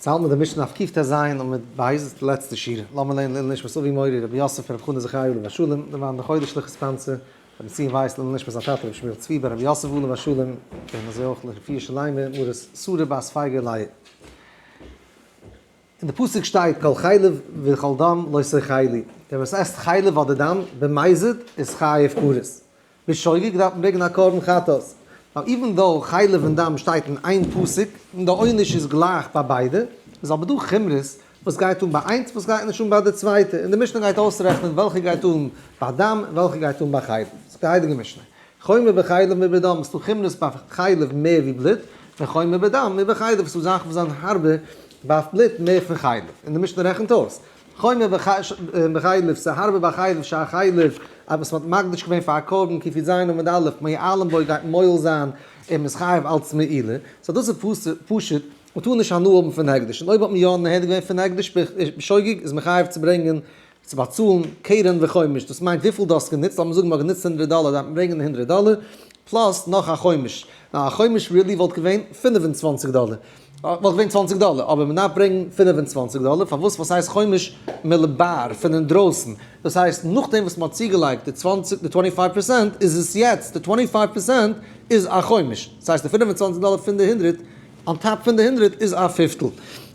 צו האלטן מיט די משנה אויף קט ז עמוד ב', די לעצטע שורה, לאמיר לערנען לעילוי נשמת אבי מורי רבי יוסף רבי חנא זכרי' עליו השלום, למען די חודש'ליכע sponsor, רבי ציון ווייס לעילוי נשמת זיין טאטע רבי שמואל צבי בן רבי יוסף עליו השלום, און אזוי אויך לרפואה שלימה מרת שרה בת פייגא לאה. אין די פסוק שטייט כל חלב וכל דם לא תאכלו, דער וואס עסט חלב אדער דם במזיד איז חייב כרת. בשוגג דארף מען ברענגען א קרבן חטאת. ווייל even though חלב און דם שטייט אין איין פסוק און די עונש איז גלייך ביי ביידע, איז אבער דא חומרות וואס גייט אן ביי איינס וואס גייט נישט אן ביי די צווייטע, און די משנה גייט אויסרעכענען וועלכע גייט אן ביי דם און וועלכע גייט אן ביי חלב. זאגט די הייליגע משנה, חומר בחלב מבדם, ס'דא חומרות ביי חלב מער ווי בלוט, וחומר בדם מבחלב, ס'דא זאכן וואס זענען הארבער ביי בלוט מער פון חלב, און די משנה רעכנט אויס, חומר בחלב, ס'הארבער ביי חלב, שהחלב, אז וואס מ'האט מקדיש געווען פאר א קרבן קי"ז עמוד א', מועלים בו גייט מועל זיין און מ'איז חייב אלץ מעילה, so דאס איז פשוט, מ'טאר נישט הנאה האבן פון הקדש, און אויב האט מען יא נהנה געווען פון הקדש בשוגג איז מען חייב צו ברענגען, צו באצאלן קרן וחומש, דאס מיינט וויפיל דו האסט גענוצט, לאמיר זאגן מ'האט גענוצט הונדרעט דאלער דארף מען ברענגען הונדרעט דאלער, plus נאך א חומש, נאר א חומש really וואלט געווען 25 דאלער. וואלט געווען 20 דאלער, אבער מען דארף ברענגן 25 דאלער, פארוואס? וואס הייסט חומש מלבר פון אינדרויסן? דאס הייסט נאכדעם וואס מען האט צוגעלייגט די 20, די 25 percent, איז עס יעצט די 25 percent איז א חומש, דאס הייסט די 25 דאלער פון די הונדרעט, on top פון די הונדרעט איז א פיפטל.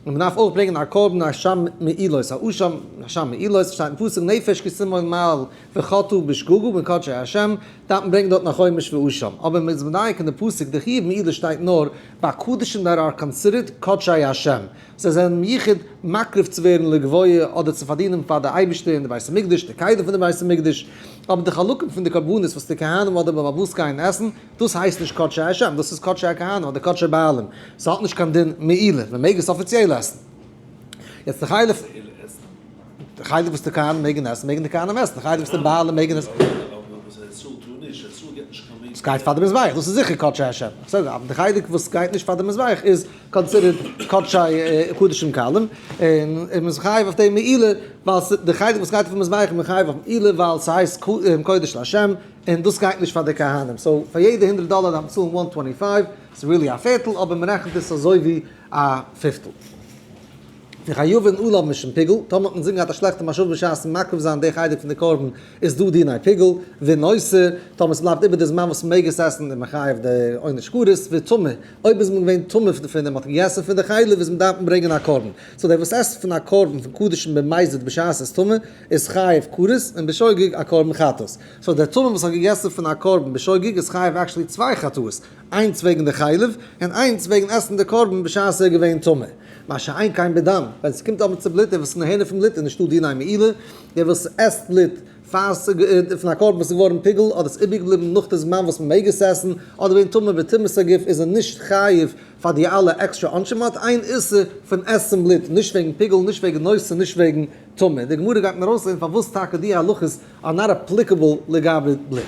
און מען דארף אויך ברענגען א קרבן אשם מעילות, א אשם, אשם מעילות, שטייט אין פסוק נפש כי תמעול מעל וחטאה בשגגה בקדשי השם, דארף מען ברענגען דארטן א חומש ואשם. אבער מען איז מדייק אין די פסוק, די חיוב מעילה שטייט נאר ביי קדשים that are considered קדשי השם, זיי זענען מיוחד מקריב צו ווערן לגבוה אדער צו פארדינען פאר די אייבערשטער אין די בית המקדש, די כלים פון די בית המקדש, אבער די חלקים פון די קרבנות וואס די כהנים אדער בעל הבית גייען עסן, דאס הייסט נישט קדשי השם, דאס איז קדשי הכהנים אדער קדשי בעלים, ס'האט נישט קיין דין מעילה, מען מעג עס אפיציעל עסן. יעצט די חלק, די חלק וואס די כהנים מעגן עסן, מעגן די כהנים עסן, די חלק וואס די בעלים מעגן עסן. עס גייט פאר די מזבח, דאס איז זיכער קדשי השם. בסדר, אבער די חלק וואס גייט נישט פאר די מזבח איז considered קדשי קדשים קלים, און מען איז חייב אויף דעם מעילה, ווייל די חלק וואס גייט אויפן מזבח איז מען חייב אויף מעילה ווייל ס'הייסט קודש להשם, און דאס גייט נישט פאר די כהנים. so פאר יעדע הונדרעט דאלער דארף מען צאלן one twenty five, ס'איז really א פערטל, אבער מען רעכנט עס אזוי ווי א פיפטל. וחייבין עליו משום פיגול, טאמער האט מען אינזין געהאט א שלעכטע מחשבה בשעת'ן מקריב זיין די חלק פון די קרבן, איז דא דיני פיגול, ונותר, טאמער ס'בלייבט איבער די זמן וואס מ'מעג עס עסן איז מען חייב די עונש כרת, וטמא, אויב איז מען געווען טמא דערפון און מ'האט געגעסן פון די חלב איז מען דארף מען ברענגען א קרבן, so דער וואס עסט פון א קרבן פון קדשים במזיד בשעת ס'איז טמא איז חייב כרת און בשוגג א קרבן חטאת, so דער טמא וואס האט געגעסן פון א קרבן בשוגג איז חייב actually צוויי חטאות, איינס וועגן די חלב, און איינס וועגן עסן די קרבן בשעת ער איז געווען טמא. מה שאין כן בדם, ווען ס'קומט אבער צו בלוט, דער וואס איז נהנה פון בלוט איז נישטא דיני מעילה, דער וואס עסט בלוט פאר פון א קרבן וואס איז געווארן פיגול אדער איז איבערגעבליבן נאך די זמן וואס מ'מעג עס עסן, אדער געווען טמא בטומאת הגוף איז ער נישט חייב פאר די אלע עקסטרע עונשים, מ'האט איין איסור פון עסן בלוט, נישט וועגן פיגול, נישט וועגן נותר, נישט וועגן טמא. די גמרא גייט מיר ארויסלערנען פארוואס טאקע די הלכות are not applicable לגבי בלוט.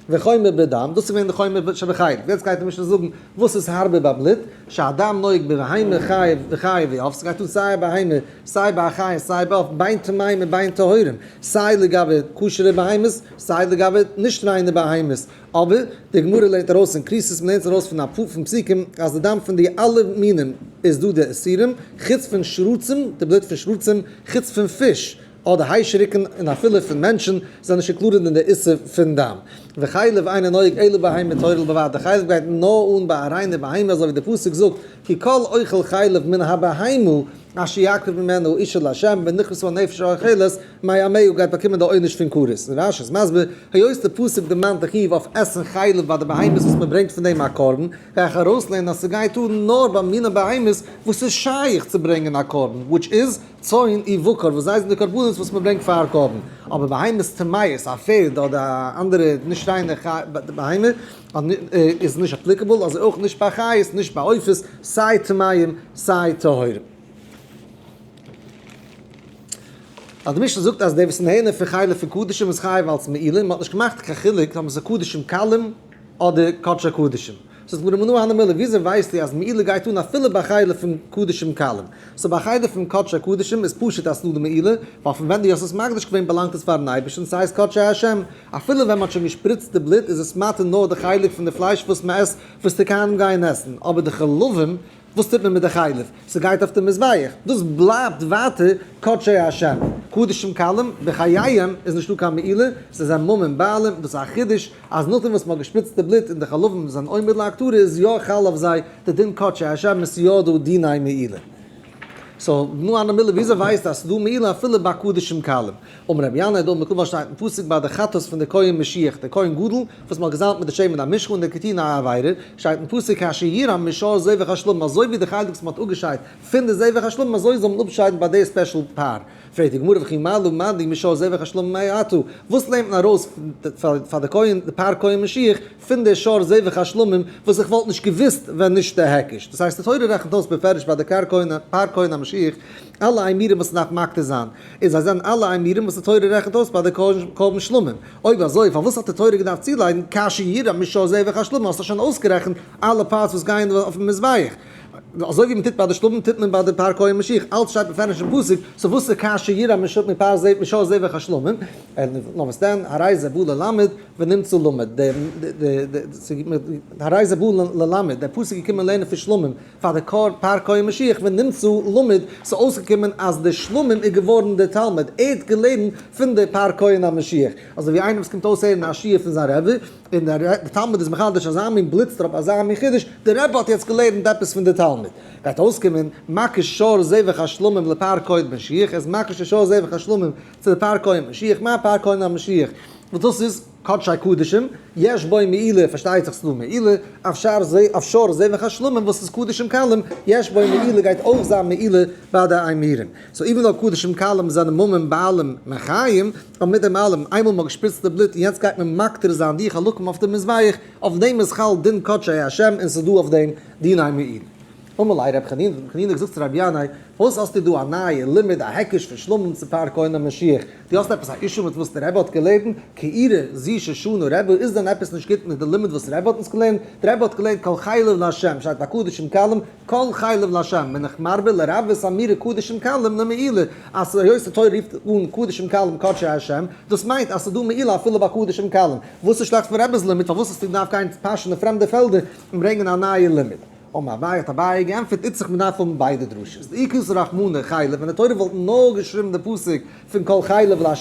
וחומר בדם, דאס איז געווען די חומר שבחלב, יעצט גייט די משנה זאגן וואס איז הארבער ביי בלוט, שהדם נוהג בבהמה חיה וחיה ועוף, ס'גייט אן סיי ביי בהמה, סיי ביי א חיה, סיי ביי עוף, בין טמאים ובין טהורים, סיי לגבי כשר'ע בהמות, סיי לגבי נישט ריינע בהמות, אבער די גמרא לערנט ארויס אין כריתות, מ'לערנט ארויס פון א פ פון פסוקים אז די דם פון די אלע מינים איז דא די איסורים, חוץ פון שרצים, די בלוט פון שרצים, חוץ פון פיש. אדער היישעריקן און אפילו פון מענטשן זענען נישט included אין די איסור פון דם. וחלב אינו נוהג אלא בהמה טהורה בלבד, די חלב גייט נאר אן ביי א ריינע בהמה אזוי ווי די פסוק זאגט כי כל אוכל חלב מן הבהמה אשר יקריב ממנה אשה לה' ונכרתה הנפש האוכלת מעמיה גייט באקומען די עונש פון כרת. און רש"י איז מסביר, היות די פסוק דערמאנט די חיוב אויף עסן חלב ביי די בהמות וואס מען ברענגט פון דעם א קרבן, גיי איך ארויסלערנען אז ס'גייט אן נאר ביי מיני בהמות וואס איז שייך צו ברענגען א קרבן, which is צאן ובקר וואס זיי זענען די קרבנות וואס מען ברענגט פאר קרבן, אבער בהמות טמאות, א פערד אדער א אנדערע נישט ריינע בהמה, איז נישט applicable, אזוי אויך נישט ביי חיות, נישט ביי עופות, סיי טמאים סיי טהורים. אז די משנה זאגט אז דער וואס איז נהנה פון חלב פון קדשים איז חייב אלס מעילה, מען האט נישט געמאכט קיין חילוק אויב עס איז קדשים קלים אדער קדשי קדשים. זאגט די גמרא מנא הני מילי, וויאזוי ווייסטו אז מעילה גייט אן אפילו ביי חלב פון קדשים קלים? so ביי חלב פון קדשי קדשים איז פשוט אז ס'דא די מעילה, ווייל פון ווען דו האסט עס מקדיש געווען באלאנגט עס פארן אייבערשטן, ס'הייסט קדשי השם. אפילו ווען מ'האט שוין געשפריצט די בלוט איז עס מתיר נאר די חלק פון די פלייש וואס מ'עסט וואס די כהנים גייען עסן, אבער די חלבים. וואס טוט מען מיט די חלב? ס'גייט אויף די מזבח, דאס בלייבט ווייטער קדשי השם. קדשים קלים בחייהם איז נישטא קיין מעילה, ס'איז א ממון בעלים, דאס איז א חידוש אז נאכדעם וואס מ'האט געשפריצט די בלוט און די חלבים זענען עומד להקטרה איז יא חל אויף זיי די דין קדשי השם און ס'איז יא דא דיני מעילה. so נו אנא מילי וויאזוי ווייסטו אז ס'איז דא מעילה אפילו ביי קדשים קלים? אמר רבי ינאי דאמר קרא שטייט אין פסוק ביי די חטאת פון די כהן משיח די כהן גדול וואס מ'האט געזאלבט מיט די שמן המשחה און די קטין העבירה, שטייט אין פסוק כאשר ירעם משור זבח השלמים אזוי ווי די חלק וואס מ'האט אפגעשיידט פון די זבח השלמים אזוי זאל מען אפשיידן ביי די special פר. פרעגט די גמרא וכי מה למדנו משור זבח השלמים מעתה, וואס לערנט מען ארויס פאר די כהן די פר כהן משיח פון די שור זבח השלמים וואס איך וואלט נישט געוואוסט ווען נישט די היקש, דאס הייסט די תורה רעכנט אויס בפירוש ביי די פר כהן המשיח אלע אימורים וואס מ'דארף מקטיר זיין, און זיי זענען אלע אימורים וואס די תורה רעכנט אויס ביי די קרבן שלמים. אויב אזוי פארוואס האט די תורה געדארפט צולייגן כאשר ירעם משור זבח השלמים האסט דאך שוין אויסגערעכנט אלע parts וואס גייען אויפן מזבח. אזוי ווי מ'טוט ביי די שלמים טוט מען ביי די פר כהן משיח, אלץ שטייט בפירוש אין פסוק, so וואס איז כאשר ירעם משור זבח השלמים? נאר וואס דען, הרי זה בא ללמד ונמצא למד, הרי זה בא ללמד, דער פסוק איז געקומען לערנען פון שלמים, פאר די פר כהן משיח ונמצא למד, ס'איז אויסגעקומען אז די שלמים איז געווארן דער תלמיד, ער האט געלערנט פון די פר כהן המשיח, אזוי ווי איינער וואס קומט אויסהערן א שיעור פון זיין רבי, און דער תלמיד איז מחדש אזא מין בליץ טראפ אזא מין חידוש, דער רבי האט יעצט געלערנט עפעס פון די תלמיד. גייט אויסקומען, מקיש שור זבח השלמים לפר כהן משיח, ער איז מקיש די שור זבח השלמים צו די פר כהן משיח, מה פר כהן המשיח? וואס דאס איז קדשי קדשים, יש בו מעילה, פארשטייט זיך ס'דא מעילה, אף שור זבח השלמים וואס איז קדשים קלים, יש בו מעילה גייט אויך זיין מעילה ביי די אימורים. so even though קדשים קלים זענען ממון בעלים מחיים, אבער מיט דעם אלעם, איינמאל מ'האט געשפריצט די בלוט און יעצט גייט מען מקטיר זיין די חלקים אויף די מזבח, אויף דעם איז חל דין קדשי השם און ס'איז דא אויף דעם דיני מעילה. אמר ליה רבי חנינא, האט רבי חנינא געזאגט צו רבי ינאי, וואס האסטו דא א נייע לימוד א היקש פון שלמים צו פר כהן המשיח? דו האסט עפעס א issue מיט וואס די רבי האט געלערנט? כעירא זו ששנה רבי איז דען עפעס נישט גוט מיט די לימוד וואס רבי האט אונז געלערנט? די רבי האט געלערנט כל חלב לה', שטייט ביי קדשים קלים, כל חלב לה', בין איך מרבה לרבות אמירה קדשים קלים למעילה, אז היות די תורה רופט אן קדשים קלים קדשי ה', דאס מיינט אז ס'איז דא מעילה אפילו ביי קדשים קלים. וואס איז שלעכט פון רבי'ס לימוד? פארוואס האסטו געדארפט גיין פאשען אין פרעמדע פעלדער און ברענגען א נייע לימוד? אמר אביי האט אביי געענטפערט איצטעך מען דארף האבן ביידע דרשות, דאי כתב רחמנא חלב, ווען די תורה וואלט נאר געשריבן די פסוק פון כל חלב לה',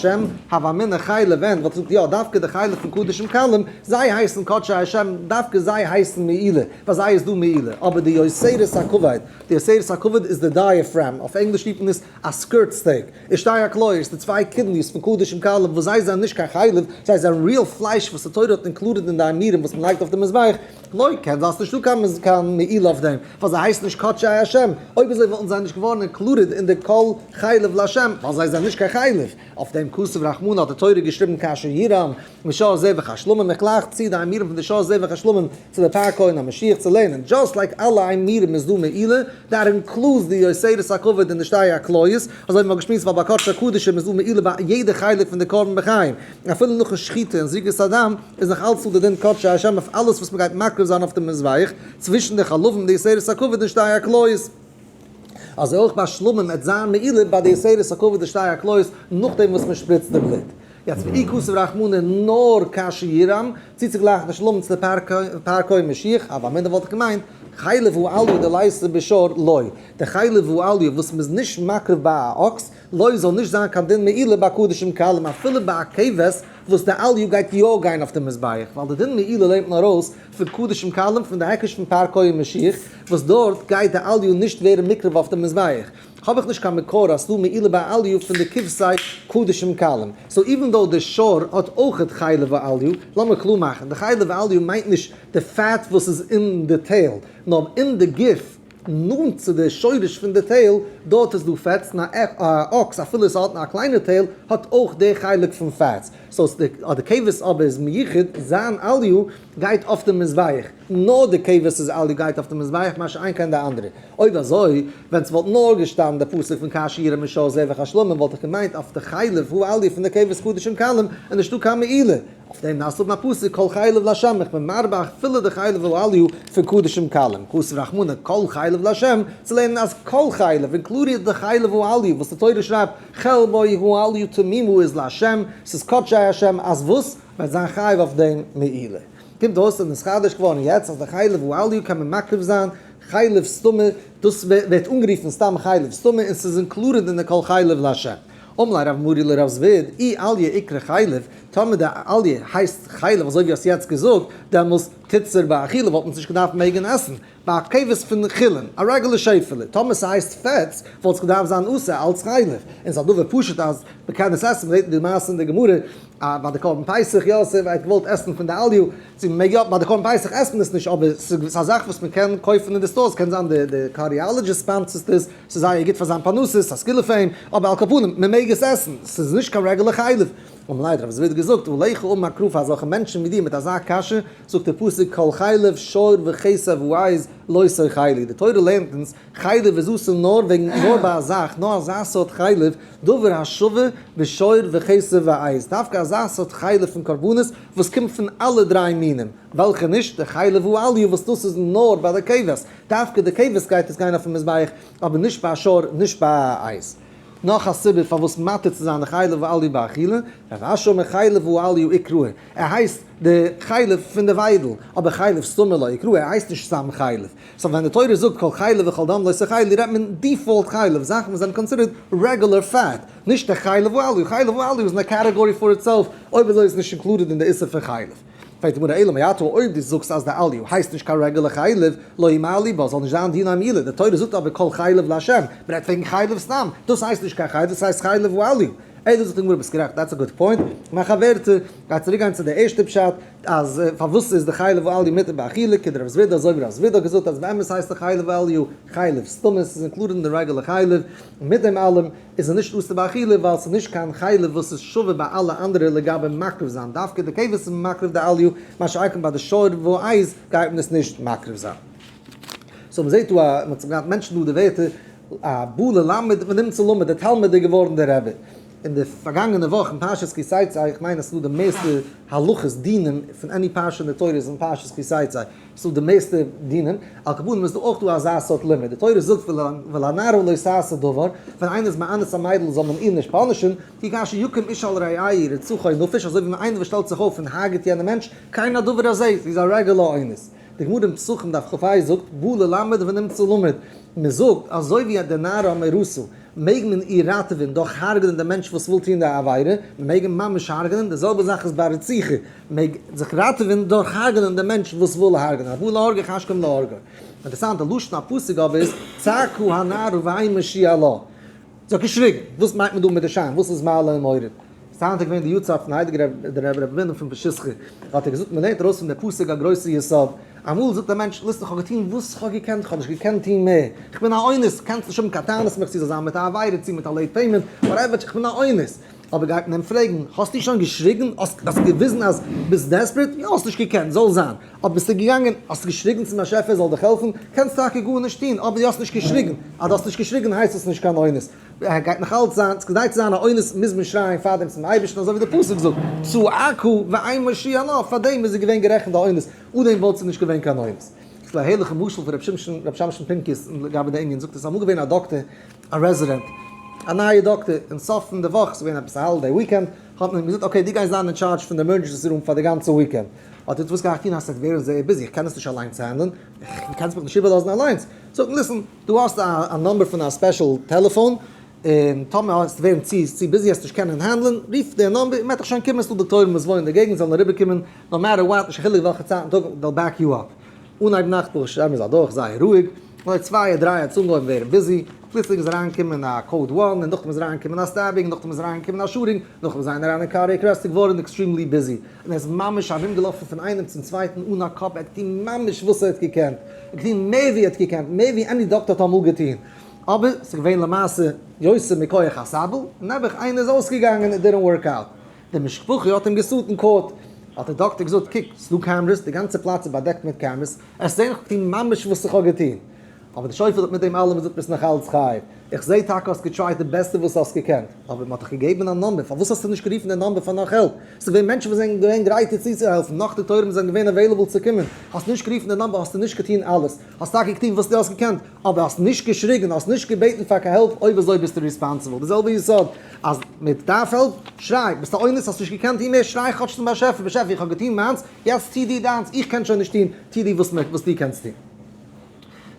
הוה אמינא חלב אין, וואלט געזאגט יא דווקא די חלב פון קדשים קלים, זיי הייסן קדשי השם, דווקא זיי הייסן מעילה, פאר זיי איז דא מעילה, אבער די יותרת הכבד, די יותרת הכבד איז די diaphragm, אויף ענגליש רופט מען עס א skirt steak, איז שתי הכליות, די צוויי kidneys פון קדשים קלים וואס זיי זענען נישט קיין חלב, זיי זענען real פלייש וואס די תורה האט included אין די אימורים וואס מען לייגט אויף די מזבח, לא, קען זיין ס'נישטא קיין קיין מעילה אויף דעם, ווייל זיי הייסן נישט קדשי השם, אויב אזוי וואלטן זיי נישט געווארן included אין די כל חלב להשם, ווייל זיי זענען נישט קיין חלב, אויף דעם כתב רחמנא האט די תורה געשריבן כאשר ירעם משור זבח השלמים, איך גלייך צו די אימורים פון די שור זבח השלמים צו די פר כהן המשיח צו לערנען, just like אלע אימורים איז דא מעילה, that includes די יותרת הכבד און די שתי הכליות, אזוי ווי מ'האט געשמועסט ווייל ביי קדשי קדשים איז דא מעילה ביי יעדע חלק פון די קרבן בחיים, אפילו נאכן שחיטה און זריקת הדם איז נאך אלץ דא די דין קדשי השם אויף אלעס וואס מ'גייט מקריב זיין אויף די מזבח, צווישן די חלבים די יותרת הכבד און שתי הכליות. אזוי אויך ביי שלמים עט זיין מעילה ביי די יותרת הכבד און שתי הכליות נאכדעם וואס מ'שפריצט די בלוט. יעצט ואי כתב רחמנא נאר כאשר ירעם, צו צוגלייכן די שלמים צו די פר כהן משיח, הוה אמינא וואלט איך געמיינט, חלב העליה דליתא בשור לא, די חלב העליה וואס מ'איז נישט מקריב ביי א אקס, לא זאל נישט זיין קיין דין מעילה ביי קדשים קלים אפילו ביי א כבש וואס די עליה גייט יא גיין אויף די מזבח, ווייל די דין מעילה לערנט מען ארויס פון קדשים קלים פון די היקש פון פר כהן משיח וואס דארט גייט די עליה נישט ווערן מוקרב אויף די מזבח. האב איך נישט קיין מקור אז ס'דא מעילה ביי עליה פון די כבשי קדשים קלים. so even though די שור האט אויכעט חלב העליה, לאמיר קלאר מאכן, די חלב העליה מיינט נישט די fat וואס איז אין די tail, נאר אין די גוף נאנט צו די שורש פון די tail, דארט איז דא fats, און א אקס אפילו עס האט נאר א קליינע tail האט אויך די חלק פון fats. so די כבש אבער איז מיוחד, זיין עליה גייט אויף די מזבח, נאר די כבש'ס עליה גייט אויף די מזבח, מה שאין כן די אנדערע. אויב אזוי, ווען ס'וואלט נאר געשטאנען די פסוק פון כאשר ירעם משור זבח השלמים וואלט איך געמיינט אויף די חלב העליה פון די כבש קדשים קלים איז נישטא קיין מעילה, אויף דעם דארפסטו האבן א פסוק כל חלב לה', איך בין מרבה אפילו די חלב העליה פון קדשים קלים, כתב רחמנא כל חלב לה', צו לערנען אז כל חלב, included די חלב העליה וואס די תורה שרייבט חלבו העליה תמימה איז לה', ס'איז קדשי ה', אז וואס? וועט זיין חייב אויף דעם מעילה. קומט אויס אז נתחדש געווארן יעצט אז די חלב העליה קען מען מקריב זיין. חלב סתמא, דאס ווערט אנגערופן סתם חלב סתמא און ס'איז included אין די כל חלב לה'. אמר ליה רב מרי לרב זביד, אי אליה איקרי חלב, טאמער די אליה הייסט חלב אזוי ווי האסט יעצט געזאגט, דעמאלס תיתסר באכילה וואלט מען עס נישט געדארפט מעגן עסן. ביי א כבש פון חולין, א רעגולער שעפעלע, טאמער ס'הייסט פעטס, וואלט עס געדארפט זיין אסור אלץ חלב. און ס'איז א דבר פשוט אז מ'קען עס עסן, מ'זעט אין די מעשה אין די גמרא, א ביי די קרבן פסח, יא, ס'ווער האט געוואלט עסן פון די אליה, צו מ'מעג יא, ביי די קרבן פסח עסט מען עס נישט, אבער ס'איז א זאך וואס מ'קען קויפן אין די stores, קען זיין די די cardiologist sponsors ט עס, ס'איז זייער גוט פאר זיין פרנסה, ס'איז א סגולה פאר אים, אבער על כל פנים, מ'מעג עס עסן, ס'איז נישט קיין רעגולער חלב. אמר ליה רב זביד געזאגט, עליך אמר קרא פאר אזעלכע מענטשן ווי דיר מיט אזא קשיא, זאגט דער פסוק כל חלב שור וכשב ועז לא תאכלו, די תורה לערנט אונז חלב איז אסור נאר וועגן נאר ביי א זאך, נאר אזא סארט חלב, דבר השווה בשור וכשב ועז, דווקא אזא סארט חלב פון קרבנות וואס קומט פון אלע דריי מינים, וועלכע נישט, די חלב האליה וואס דאס איז נאר ביי די כבש, דווקא די כבש גייט עס גיין אויפן מזבח, אבער נישט ביי א שור, נישט ביי א עז. נאך א סיבה פארוואס מתיר צו זיין די חלב האליה באכילה, רב אשי אמר חלב האליה איקרי, ער הייסט די חלב פון די וויידל, אבער חלב סתמא לא איקרי, ער הייסט נישט סתם חלב. so ווען די תורה זאגט כל חלב וכל דם לא תאכלו רעדט מען default חלב, זאכן וואס זענען considered רעגולער fat, נישט די חלב האליה, חלב האליה איז אין א category for itself, אויב אזוי איז נישט included אין די איסור פון חלב. פרעגט די גמרא אלא מעתה אויב דו זאגסט אז די אליה הייסט נישט קיין רעגולער חלב, לא ימעלו בה, זאל נישט זיין דינו מעילה, די תורה זאגט אבער כל חלב לה', מען רעדט וועגן חלב סתם, דאס הייסט נישט קיין חלב, דאס הייסט חלב האליה. אלא זאגט די גמרא ביסט גערעכט, that's a good point, מיין חבר'טע גייט צוריק גיין צו די ערשטע פשט, אז פארוואס איז די חלב האליה מותר באכילה, כדרב זביד אזוי ווי רב זביד האט געזאגט אז באמת הייסט די חלב האליה חלב סתמא, ס'איז included אין די רעגולער חלב, און מיט דעם אלעם איז ער נישט אסור באכילה ווייל ס'איז נישט קיין חלב וואס איז שווה ביי אלע אנדערע לגבי מקריב זיין, דווקא די כבש איז מען מקריב די אליה, מה שאין כן ביי די שור ועז גייט מען עס נישט מקריב זיין. so מ'זעט דא א, מ'האט געהאט מענטשן דא די ווערטער א בא ללמד ונמצא למד, דער תלמיד איז געווארן דער רבי. אין די פארגאנגענע וואך אין פרשת כי תצא, איך מיין אז ס'איז דא די מערסטע הלכות דינים פון any פרשה אין די תורה איז אין פרשת כי תצא, ס'איז דא די מערסטע דינים, על כל פנים איז דא אויך דא אזא סארט לימוד, די תורה זאגט ולנערה לא תעשה דבר, ווען איינער איז מאנס א מיידל זאל מען איר נישט punish ן, כי כאשר יקום איש על רעהו רצחו נפש, אזוי ווי ווען איינער וואס שטעלט זיך אויף און הרג'ט יענעם מענטש, כן הדבר הזה, זי איז א רעגולער אונס. די גמרא אין פסחים דף כ"ה זאגט, בא ללמד ונמצא למד, מען זאגט אזוי ווי די נערה המאורסה מעג מען איר ראטעווען דורך הרג'נען די מענטש וואס וויל טון די עבירה, מען מעג אים ממש הרג'נען, די זעלבע זאך איז ביי רציחה, מען מעג זיך ראטעווען דורך הרג'נען די מענטש וואס וויל הרג'נען, הבא להורגך השכם להורגו. אינטערעסאנט, די לשון הפסוק אבער איז צעקה הנערה ואין מושיע לה. זי האט געשריגן, וואס מיינט מען דא מיט די שיין, וואס איז מעלה און מוריד? ס'איז היינט געווען די יארצייט פון הייליגער רבי רבי בונם פון פשיסחא, האט ער געזאגט מען לערנט ארויס פון די פסוק א גרויסע יסוד, אמאל זאגט א מענטש listen איך האב געטון וואס איך האב געקענט, איך האב נישט געקענט טון מער, איך בין א אונס, קענסט נישט האבן קיין טענות מיך צו זאל זיין מיט א עבירה צו מיט א late payment, whatever, איך בין א אונס. אבער גייט מען אים פרעגן, האסטו שוין געשריגן? האסט געוויזן אז ביסט desperate? יא האסט נישט געקענט, זאל זיין. אבער ביסטו געגאנגען, האסט געשריגן צום באשעפער זאל דיך העלפן, קענסט טאקע גארנישט טון, אבער דו האסט נישט געשריגן, אז דו האסט נישט געשריגן הייסט עס נישט קיין אונס. גייט נאך אלץ זיין, כדי צו זיין א אונס מוז מען שרייען פארדעם צום אייבערשטן אזוי ווי דער פסוק זאגט, צעקה ואין מושיע לה, פארדעם איז ער געווען גערעכנט א אונס, אן דעם וואלט זי נישט געווען קיין אונס. ס'איז א הערליכע משל פון ר' שמשון, ר' שמשון פינקוס לגבי די ענין, זאגט ער ס'איז אמאל געווען א דאקטער, א רעזידענט, א נייע דאקטער, אין סוף פון די וואך, ס'איז געווען עפעס א holiday weekend, האט מען אים געזאגט okay דו גייסט זיין אין טשארדזש פון די emergency room פאר די גאנצע weekend. האט ער וואס גיי איך טון אז ס'וועט ווערן זייער busy, איך קען עס נישט אליינס handle ן, איך קענסט מיך נישט איבערלאזן אליינס. זאגט מען listen, דא האסטו א number פון א special טעלעפאן, און טאמער וועסטו ווערן צו צו busy וועסט נישט קענען handle ן, רוף די number, מען וועט דיך שוין קומען, ס'דא דאקטוירים וואס וואוינען אין די געגנט זאלן אריבערקומען, no matter what, נישט קיין חילוק וועלכע צייט אין טאג, they'll back you up. אנהייב נאכט ברוך השם איז אדורך זייער רואיג, אזוי צוויי אדער דריי האט עס אנגעהויבן ווערן busy, פלוצלינג איז אריינגעקומען א code one, און נאכדעם איז אריינגעקומען א stabbing, נאכדעם איז אריינגעקומען א shooting, נאכדעם איז איינער אריין אין cardiac arrest געווארן extremely busy, און ער איז ממש ארומגעלאפן פון איינעם צום צווייטן אן א קאפ, ער האט געטון ממש וואס ער האט געקענט, ער האט געטון מער ווי ער האט געקענט, מער ווי any דאקטער האט אמאל געטון, אבער ס'איז געווען למעשה יותר מכח הסבל, נעבעך איינער איז אויסגעגאנגען, it didn't work out, די משפחה האט אים גע sue ט אין court, האט דער דאקטער געזאגט קוק, ס'דא cameras, די גאנצע פלאץ איז באדעקט מיט cameras, עס זעהן איך האב געטון ממש וואס איך האב געטון, אבער די שופט האט מיט דעם אלעם געזאגט ביסט נאך אלץ חייב, איך זעה טאקע האסט גע try ט די בעסטע וואס האסט געקענט, אבער מען האט דיך געגעבן א number, פארוואס האסטו נישט גערופן די number פאר נאך help? ס'איז געווען מענטשן וואס זענען געווען גרייט דיר צוצוהעלפן, נאך דאקטוירים זענען געווען available צו קומען, האסט נישט גערופן די number האסטו נישט געטון אלעס, האסט טאקע געטון וואס דו האסט געקענט, אבער האסט נישט געשריגן, האסט נישט געבעטן פאר קיין help, אויב אזוי ביסטו responsible, די זעלבע יסוד, אז מען דארף help, שריי, ביסט א אונס, האסט נישט געקענט טון מער, שריי כאטש צום באשעפער, באשעפער איך האב געטון מיינס, יעצט טו דו דיינס, איך קען שוין נישט טון, טו דו וואס דו קענסט טון.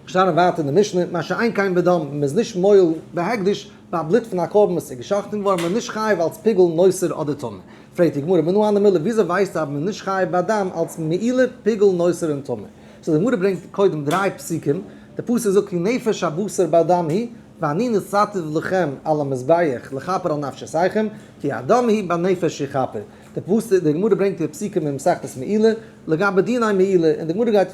געשטאנען ווייטער אין די משנה, מה שאין כן בדם, מען איז נישט מועל בהקדש ביי בלוט פון א קרבן וואס איז געשחט'ן געווארן, מען איז נישט חייב אלס פיגול נותר אדער טמא. פרעגט די גמרא, מנא הני מילי, וויאזוי ווייסטו אז מען איז נישט חייב ביי דם אלס מעילה, פיגול, נותר און טמא? so די גמרא ברענגט קודם דריי פסוקים, די פסוק זאגט כי נפש הבשר בדם היא, ואני נתתיו לכם על המזבח לכפר על נפשותיכם, כי הדם הוא בנפש יכפר. די פסוק, די גמרא ברענגט די פסוקים אין מסכת מעילה, לגבי דיני מעילה, און די גמרא גייט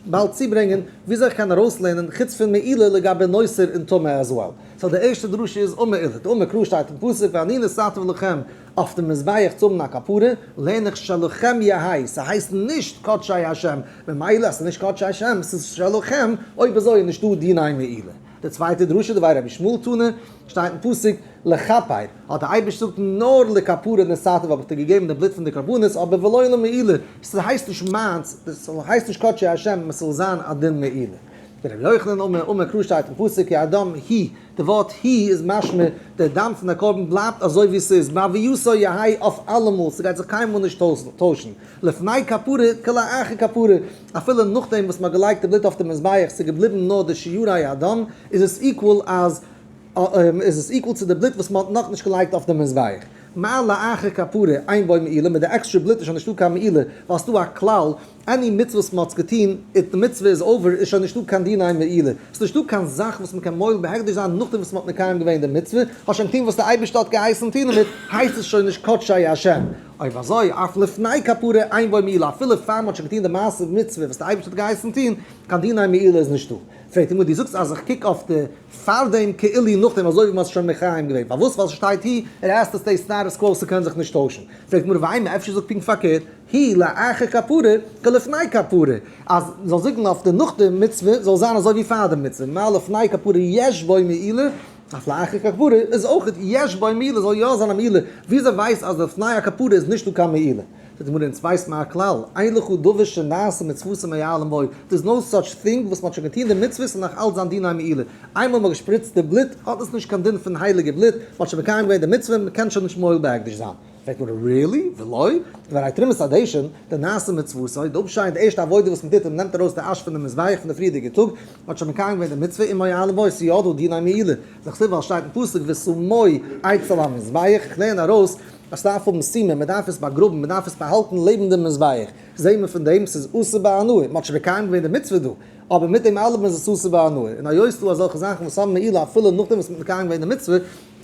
באלד צוברענגען וויאזוי איך קען ארויסלערנען חוץ פון מעילה לגבי נותר און טמא as well. so די ערשטע דרשה איז אמר עולא, דאמר קרא שטייט אין פסוק ואני נתתיו לכם אויף די מזבח צו האבן א כפרה, לערן איך שלכם יהא, ס'הייסט נישט קדשי השם, ממילא אז ס'איז נישט קדשי השם, ס'איז שלכם, אויב אזוי איז נישטא דיני מעילה. די צווייטע דרשה דבי רבי ישמעאל תנא, שטייט אין פסוק, לכפר, האט דער אייבערשטער געזאגט נאר לכפרה נתתיו האב איך דיר געגעבן די בלוט פון די קרבנות אבער ולא למעילה, ס'הייסט נישט מיינס, ס'הייסט נישט קדשי השם, עס זאל זיין א דין מעילה. ורבי יוחנן אמר, אמר קרא שטייט אין פסוק כי הדם הוא, די ווארט הוא איז משמע דער דם פון די קרבן בלייבט אזוי ווי ס'איז, מהויתו יהא אויף אלעמאל, ס'גייט זיך קיינמאל נישט טוישן, לפני כפרה כלאחר כפרה, אפילו נאכדעם וואס מ'האט געלייגט די בלוט אויף די מזבח ס'איז געבליבן נאר די שיורי הדם, איז עס equal אז איז עס equal צו די בלוט וואס מ'האט נאכנישט געלייגט אויף די מזבח. מה לאחר כפרה אין בו מעילה, מיט די עקסטרע בלוט איז שוין נישטא קיין מעילה, ווייל ס'דא א כלל, any מצוה וואס מ'האט געטון, if די מצוה איז over, איז שוין נישטא קיין דיני מעילה. ס'איז נישטא קיין זאך וואס מ'קען מועל בהקדש זיין נאכדעם וואס מ'האט מקיים געווען די מצוה, האסט שוין געטון וואס די אייבערשטער האט געהייסן טון דערמיט, הייסט עס שוין נישט קדשי השם. אויב אזוי, אף לפני כפרה אין בו מעילה, אפילו פאר מ'האט שוין געטון די מעשה מצוה וואס די אייבערשטער האט געהייסן טון, קיין דיני מעילה איז נישטא. פרעגט די גמרא, דו זאגסט אז איך קוק אויף די פארדעם כאילו נאכדעם אזוי ווי מ'האט עס שוין מקיים געווען, פארוואס? ווייל ס'שטייט הוא, it has to stay status quo, ס'קען זיך נישט טוישן. פרעגט די גמרא, ואימא, אפשר זאגט פונקט פארקערט, הוא לאחר כפרה כלפני כפרה, אז מ'זאל זאגן אויף די נאך די מצוה זאל זיין אזוי ווי פאר די מצוה, מה לפני כפרה יש בו מעילה, אף לאחר כפרה איז אויך יש בו מעילה, זאל יא זיין א מעילה, וויאזוי ווייסט אז לפני הכפרה איז נישטא קיין מעילה? זאגט די גמרא אונז ווייסט מען א כלל, אין לך דבר שנעשה מצוותו מועלין בו, there is no such thing וואס מ'האט שוין געטון די מצוות און נאך אלץ זיין דיני מעילה, איינמאל מ'האט געשפריצט די בלוט האט עס נישט קיין דין פון הייליגע בלוט, מ'האט שוין מקיים געווען די מצוה, מ'קען שוין נישט מועל בהקדש זיין. פרעגט מען really? ולא? והרי תרומת הדשן, דנעשה מצוותו, די אפשיידן די ערשטע עבודה וואס מ'טוט און מ'נעמט ארויס די אש פון די מזבח פון די פריערדיגע טאג, מ'האט שוין מקיים געווען די מצוה ומועלין בו, ס'איז יא דא דיני מעילה, דכתיב ווייל שטייט אין פסוק ושמו אצל המזבח, איך לערן ארויס אז ס'דארף האבן סימן, מ'דארף עס באגראבן, מ'דארף עס באהאלטן לעבן דעם מזבח, זעהן מיר פון דעם ס'איז אסור בהנאה, מ'האט שוין מקיים געווען די מצוה דא, אבער מיט דעם אלעם איז עס אסור בהנאה, און היות ס'דא אזעלכע זאכן וואס האבן מעילה אפילו נאכדעם וואס מ'האט מקיים געווען די מצוה,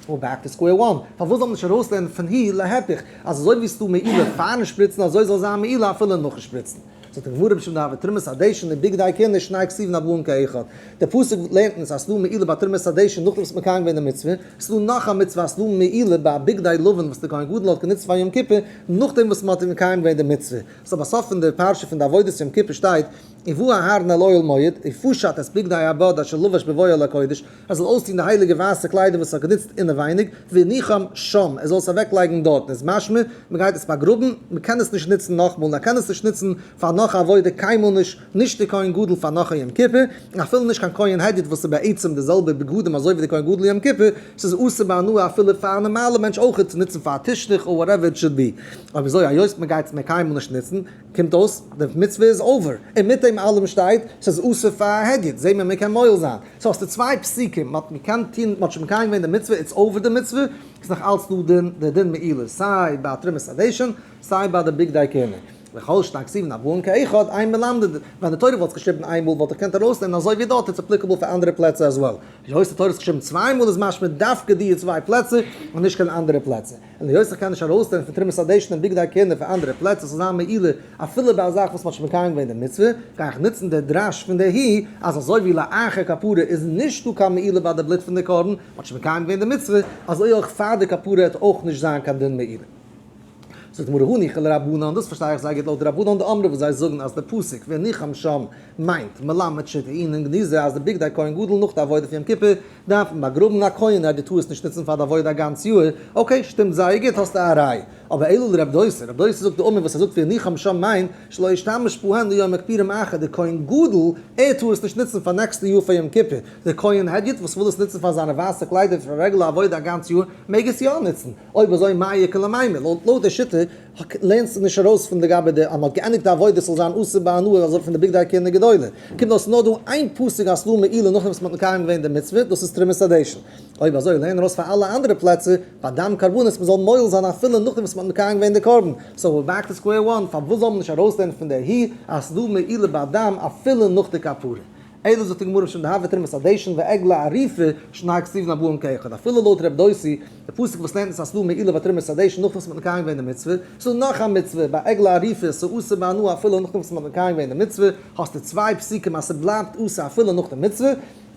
we're back to square one, פארוואס זאל מען נישט ארויסלערנען פון הוא להיפך, אז אזוי ווי ס'דא מעילה פארן שפריצן אזוי זאל זיין מעילה אפילו נאכן שפריצן? זאגט די גמרא משום דהוה תרומת הדשן ובגדי כהונה שני כתובין הבאין כאחד, דער פסוק לערנט אונז אז ס'דא מעילה ביי תרומת הדשן נאכדעם וואס מ'האט מקיים געווען די מצוה, ס'דא נאך א מצוה אז ס'דא מעילה ביי בגדי לבן וואס דער כהן גדול האט גענוצט פאר יום כיפור נאכדעם וואס מ'האט מקיים געווען די מצוה, so בסוף פון די פרשה פון די עבודת יום כיפור שטייט ובא אהרן אל אוהל מועד ופשט את בגדי הבד אשר לבש בבואו אל הקודש, ער זאל אויסטון די הייליגע ווייסע קליידער וואס ער האט גענוצט אינעווייניג, והניחם שם, ער זאל עס אוועקלייגן דארטן, איז משמע, מען גייט עס באגראבן, מען קען עס נישט נוצן נאכמאל, און ער קען עס נישט נוצן פאר נאך א עבודה קיינמאל נישט, נישט די כהן גדול פאר נאך א יום כיפור, און אפילו נישט קיין כהן הדיוט וואס איז בעצם די זעלבע בגדים אזוי ווי די כהן גדול יום כיפור, ס'איז אסור בהנאה אפילו פאר א נארמאלע מענטש אויכעט צו נוצן פאר א טישטוך or whatever it should be. אויב אזוי היות מען גייט עס מער קיינמאל נישט נוצן, קומט אויס די מצוה איז over, און מיט דעם אלעם שטייט ס'איז אסור פאר א הדיוט, זעהן מיר מ'קען מועל זיין, so האסטו צוויי פסוקים, מ'האט מ'קען טוהן, מ'האט שוין מקיים געווען די מצוה, it's over די מצוה, איז נאך אלץ דא דין די דין מעילה סיי ביי תרומת הדשן סיי ביי די בגדי כהונה. וכל שני כתובין הבאין כאחד, אין מלמדין, ווען די תורה וואלט עס געשריבן איין מאל וואלט איך געקענט ארויסנעמען אזוי ווי דארט it's applicable פאר אנדערע פלעצער as well. היות די תורה האט עס געשריבן צוויי מאל איז משמע דווקא די צוויי פלעצער און נישט קיין אנדערע פלעצער. און היות איך קען נישט ארויסנעמען פון תרומת הדשן און בגדי כהונה פאר אנדערע פלעצער ס'זאל זיין מעילה אפילו ביי א זאך וואס מ'האט שוין מקיים געווען די מצוה, גיי איך נוצן די דרש פון די הוא אז אזוי ווי לאחר כפרה איז נישטא קיין מעילה ביי די בלוט פון די קרבן, מ'האט שוין מקיים געווען די מצוה, אזוי אויך פאר די כפרה העט אויך נישט זיין קיין דין מעילה. זאגט די גמרא הניחא לרבנן, דאס פארשטיי איך זייער גוט לויט די רבנן דאמרי וואס זיי זאגן אז די פסוק והניחם שם מיינט מלמד שטעונין גניזה אז די בגדי כהן גדול נאך די עבודה פון יום כיפור דארף מען באגראבן א כהן אז דו טארסט נישט נוצן פאר די עבודה א גאנץ יאר, okay שטימט זייער גוט האסטו א ראי'. אבער אלא לרב דוסא, רב דוסא זאגט דאמר וואס ער זאגט והניחם שם מיינט שלא ישתמש בהן ליום הכפורים אחר, דער כהן גדול ער טאר עס נישט נוצן פאר נעקסטע יאר פאר יום כיפור, דער כהן הדיוט וואס וויל עס נוצן פאר זיינע ווייסע קליידער פאר רעגולער עבודה א גאנץ יאר מעג עס יא נוצן, אויב אזוי מאי איכא למימר, לויט די שיטה לערנסטו נישט ארויס פון די גבי די אז מ'האט געענדיגט די עבודה ס'זאל זיין אסור בהנאה אזוי פון די בגדי כהונה גדולה, קומט אויס נאר דא איין פסוק אז ס'דא מעילה נאכדעם וואס מ'האט מקיים געווען די מצוה, דאס איז תרומת הדשן. אויב אזוי לערן ארויס פאר אלע אנדערע פלעצער ביי דם קרבנות מ'זאל מועל זיין אפילו נאכדעם וואס מ'האט מקיים געווען די קרבן, so we're back to square one, פארוואס זאל מען נישט ארויסלערנען פון די הוא אז ס'דא מעילה ביי דם אפילו נאך די כפרה? אלא זאגט די גמרא משום דהוה תרומת הדשן ועגלה ערופה שני כתובין הבאים כאחד, אפילו לויט רב דוסי, די פסוק וואס לערנט אונז אז ס'דא מעילה ביי תרומת הדשן נאכדעם וואס מ'האט מקיים געווען די מצוה, ס'דא נאך א מצוה ביי עגלה ערופה ס'אסור בהנאה אפילו נאכדעם וואס מ'האט מקיים געווען די מצוה, האסטו צוויי פסוקים אז ס'בלייבט אסור אפילו נאך די מצוה,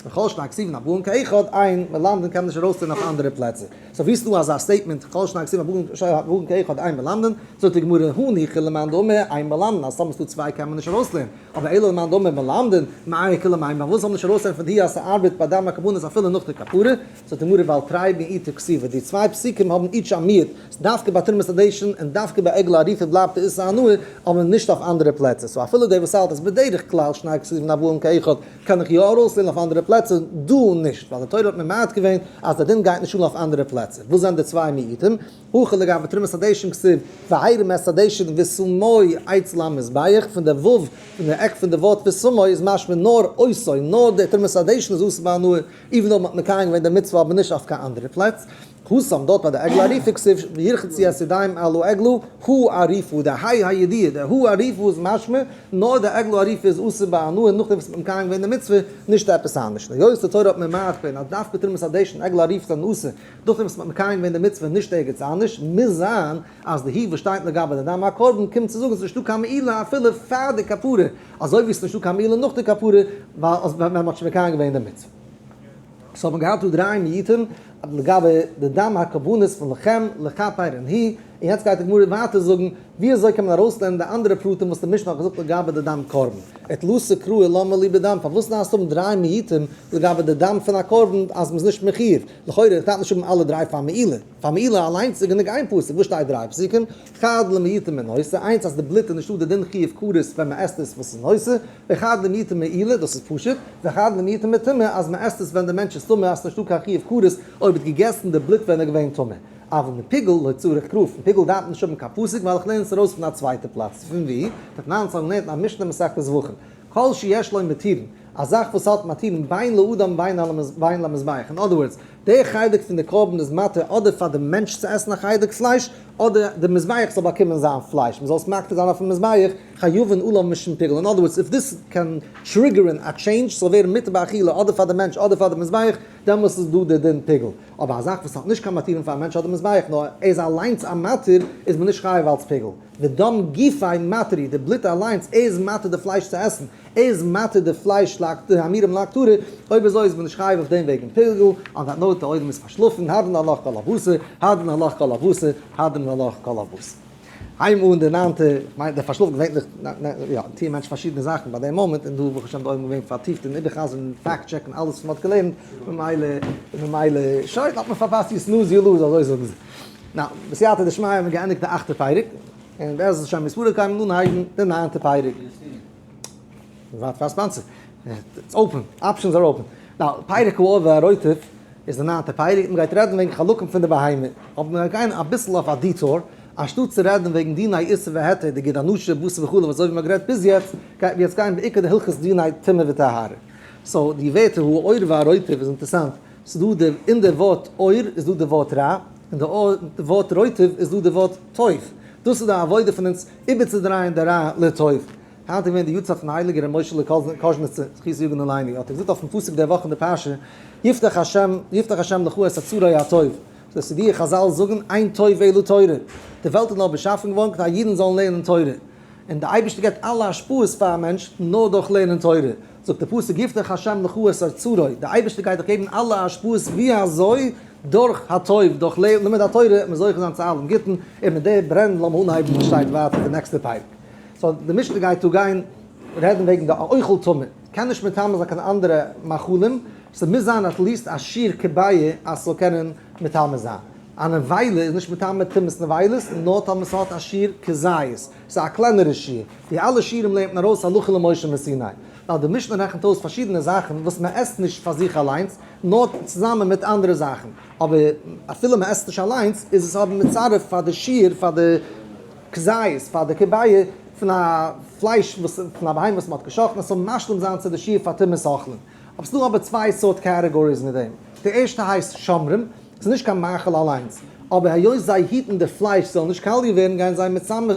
וכל שני כתובין הבאים כאחד, אין מלמדין קען מען נישט ארויסטון אויף אנדערע פלעצער. so ווי ס'דא אזא statement כל שני כתובין הבאים כאחד אין מלמדין, זאגט די גמרא הניחא למאן דאמר אין מלמדין אז טאמער ס'דא צוויי קען מען נישט ארויסלערנען, אבער אלא למאן דאמר מלמדין, מאי איכא למימר, פארוואס זאל מען נישט ארויסלערנען פון די אז ס'ארבעט ביי דם הקרבנות אפילו נאך די כפרה, זאגט די גמרא ווייל תרי מיעוטא כתיבי, די צוויי פסוקים האבן each א מיעוט, דווקא ביי תרומת הדשן און דווקא ביי עגלה ערופה בלייבט די איסור הנאה, אבער נישט אויף אנדערע פלעצער, so אפילו דער וואס האלט אז בדרך כלל שני כתובין הבאין כאחד קען איך יא ארויסלערנען אויף אנדערע פלעצער, דא נישט, ווייל די תורה האט ממעט געווען אז דער דין גייט נישט אן אויף אנדערע פלעצער. וואס זענען די צוויי מיעוטים? הכא לגבי תרומת הדשן כתיב והרים את הדשן ושמו אצל המזבח, פון די ו' פון די עק פון די ווארט ושמו איז משמע נאר אותו, נאר די תרומת הדשן איז אסור בהנאה, even though מ'האט מקיים געווען די מצוה אבער נישט אויף קיין אנדערע פלאץ. התם דארט ביי די עגלה ערופה כתיב וירחצו את ידיהם על העגלה הערופה, די ה' הידיעה, די הערופה איז משמע נאר די עגלה ערופה איז אסור בהנאה נאכדעם וואס מ'האט מקיים געווען די מצוה, נישט עפעס אנדערש. און היות די תורה האט ממעט געווען אז דווקא תרומת הדשן עגלה ערופה זענען אסור נאכדעם וואס מ'האט מקיים געווען די מצוה נישט ערגעץ אנדערש, מוז זיין אז די הוא וואס שטייט לגבי די דם הקרבן קומט צו זאגן ס'איז נישטא קיין מעילה אפילו פאר די כפרה, אזוי ווי ס'איז נישטא קיין מעילה נאך די כפרה ווייל ווען מ'האט שוין מקיים געווען די מצוה. so האט מען געהאט דא דריי מיעוטים לגבי די דם הקרבנות פון לכם, לכפר און הוא, און יעצט גייט די גמרא ווייטער זאגן ווי אזוי קען מען ארויסלערנען די אנדערע פרטים וואס די משנה האט געזאגט לגבי די דם קרבן. ותלתא קראי למה לי בדם, פארוואס דארפסטו האבן דריי מיעוטים לגבי די דם פון א קרבן אז מ'איז נישט מחיוב? לכאורה איך דארף נישט האבן אלע דריי פאר מעילה, פאר מעילה אליינס איז גענוג איין פסוק, וואס שטייט דריי פסוקים? חד למעוטי מנותר, איינס אז די בלוט איז נישטא די דין חיוב כרת ווען מ'עסט עס וואס איז נותר, וחד למעוטי מעילה, דאס איז פשוט, וחד למעוטי מטומאה אז מ'עסט עס ווען די מענטש איז טמא אז ס'נישטא קיין חיוב כרת אויב האט געגעסן די בלוט ווען ער געווען טמא. אבל מפיגול לא צריך קרא, פון פיגול דארף מען נישט האבן קיין פסוק ווייל איך לערן עס ארויס פון א צווייטע פלאץ, פון ווי? דתנן אונז האבן געלערנט אין א משנה מסכת זבחים, כל שיש לו מתירין, א זאך וואס האט מתירין בין לאדם בין למזבח, in other words, דער חלק פון די קרבן איז מתיר אדער פאר די מענטש צו עסן א חלק פלייש, אדער די מזבח זאל באקומען זיין פלייש, מען זאל עס מקטיר זיין אויפן מזבח, חייבין עליו משום פיגול, in other words, if this קען trigger ן א change, ס'זאל ווערן מותר באכילה אדער פאר די מענטש אדער פאר די מזבח, דעמאלס איז דא די דין פיגול. אבער א זאך וואס האט נישט קיין מתירים פאר א מענטש אדער מזבח נאר ער איז אליינס א מתיר איז מען נישט חייב אלץ פיגול. ודם גופיה מתיר, די בלוט אליינס, ער איז מתיר די פלייש צו עסן, ער איז מתיר די פלייש די האמירים להקטרה, אויב אזוי איז מען נישט חייב אויף דעם וועגן פיגול, on that note די עולם איז פארשלאפן, הדרן עלך כל הבשר, הדרן עלך כל הבשר, הדרן עלך כל הבשר. הייבן אן די ניינטע, כ'מיין דער פארשלאפט געווענליך, יא, טוען מענטשן פארשידענע זאכן ביי דעם מאמענט, און דא ברוך השם די עולם געווען פארטיפט אין איבער'חזר'ן און fact check ן אלעס וואס מ'האט געלערנט, ממילא, ממילא, שוין, האט מען פארפאסט you snooze you lose, אזוי זאגן זיי. now, בסייעתא דשמיא האבן מיר געענדיגט די אכטע פרק, און בעזרת השם יתברך גייען מיר אנהייבן די ניינטע פרק. ווארט פאר א sponsor. It's open, options are open. Now, פרק העור והרוטב איז די ניינטע פרק, מען גייט רעדן וועגן חלקים פון די בהמה. אבער מיר גייען אביסל אויף א detour, אנשטאט צו רעדן וועגן דיני איסור והיתר, די גיד הנשה, בשר וחלב אזוי ווי מען האט גערעדט ביז יעצט, גייט מיר יעצט גיין בעיקר די הלכות דיני טומאה וטהרה. So די ווערטער העור והרוטב איז אינטערסאנט, ס'איז דא די, אין די ווארט עור איז דא די ווארט רע, אין די ווארט רוטב איז דא די ווארט טוב. דאס איז די עבודה פון אונז איבערצודרייען די רע לטוב. היינט איז געווען די יארצייט פון הייליגער ר' משה'לע קאזשניצער זכותו יגן עלינו, האט ער געזאגט אויפן פסוק די וואך אין די פרשה, יפתח השם יפתח השם לך את אוצרו הטוב, דאס איז ווי חזל זאגן אין טוב אלא תורה, די וועלט איז נאר באשאפן געווארן כדי אידן זאלן לערנען תורה, און די אייבערשטער געבט אלע השפעות פאר א מענטש נאר דורך לערנען תורה, זאגט די פסוק יפתח השם לך את אוצרו, די אייבערשטער גייט דיך געבן אלע השפעות ווי אזוי? דורך הטוב, דורך לימוד התורה וועט מען זוכה זיין צו אלעם גוטן, און מיט די ברען לאמיר אנהייבן וואס שטייט ווייטער די נעקסטע פרק. So די משנה גייט דא גיין רעדן וועגן די אוכל טמא, קען נישט מטמא זיין קיין אנדערע מאכלים, ס'מוז זיין at least א שיעור כביעה אז ס'זאל קענען מטמא זיין. א נבילה איז נישט מטמא טומאת נבילות, נאר טאמער ס'האט א שיעור כזית, ס'איז א קלענערע שיעור. די אלע שיעורים לערנט מען ארויס הלכה למשה מסיני. ווייל די משנה רעכנט אויס פארשידענע זאכן וואס מען עסט נישט פאר זיך אליינס, נאר צוזאמען מיט אנדערע זאכן. אבער אפילו מען עסט נישט אליינס, איז עס אבער מצרף פאר די שיעור, פאר די כזית, פאר די כביעה פון א פלייש וואס פון א בהמה וואס מען האט גע'שחט'ן, עס זאל משלים זיין צו די שיעור פאר טומאת אוכלין. אבער ס'דא אבער צוויי סארט categories מיט דעם. די ערשטע הייסט שומרים, ס'איז נישט קיין מאכל אליינס, אבער היות זיי היטן די פלייש זאל נישט קאליע ווערן גייען זיי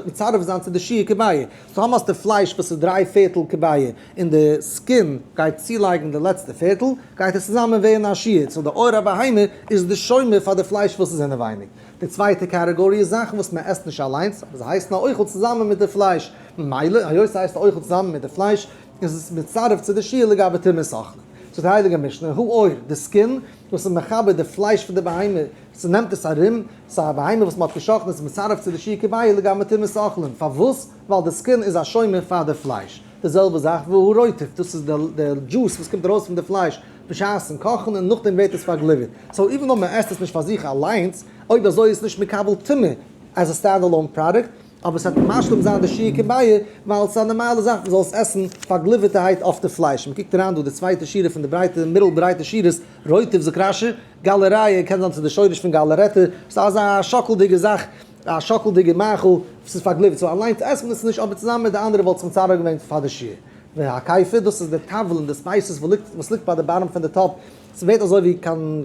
מצרף זיין צו די שיעור כביעה. סאו טאמער האסטו פלייש וואס איז דריי פערטל כביעה און די skin גייט צולייגן די לעצטע פערטל, גייט עס צוזאמען ווערן א שיעור, so די עור הבהמה איז די שומר פאר די פלייש וואס איז אינעווייניג. די צווייטע קאטעגאריע איז זאכן וואס מען עסט נישט אליינס, אבער זיי הייסן א אוכל צוזאמען מיט די פלייש, ממילא היות ס'הייסט א אוכל צוזאמען מיט די פלייש, איז עס מצרף צו די שיעור לגבי טומאת אוכלין. זאגט די הייליגע משנה, העור, די skin, וואס איז מכבה די פלייש פון די בהמה, ס'נעמט עס ארום, ס'איז א בהמה וואס מ'האט גע'שחט'ן, איז מצרף צו די שיעור כביעה לגבי טומאת אוכלין. פארוואס? ווייל די skin איז א שומר פאר די פלייש. די זעלבע זאך והרוטב, דאס איז די דזשוס וואס קומט ארויס פון די פלייש בשעת'ן קאכן און נאכדעם ווערט עס פארגליווערט. so even though מ'עסט עס נישט פאר זיך אליינס, אויב אזוי איז עס נישט מקבל טומאה as a stand alone product, אבער ס'וועט משלים זיין די שיעור כביעה, ווייל ס'איז א נארמאלע זאך מ'זאל עס עסן פארגליווערטערהייט אויף די פלייש. מ'קוקט אריין דא די צווייטע שורה פון די ברייטע מיטל ברייטע שורות, רוטב זאגט רש"י, גאלערייע קען זיין ס'איז די שורש פון גאלערעטע, ס'איז אזא שאקלדיגע זאך, א שאקלדיגע מאכל וואס איז פארגליווערט, so אליינס עסט מען עס נישט אבער צוזאמען מיט די אנדערע וואלט עס מצרף געווען פאר די שיעור. והקפר, דאס איז די תבלין, די spices וואס ליגט ביי די bottom פון די טאפ, ס'ווערט אזוי ווי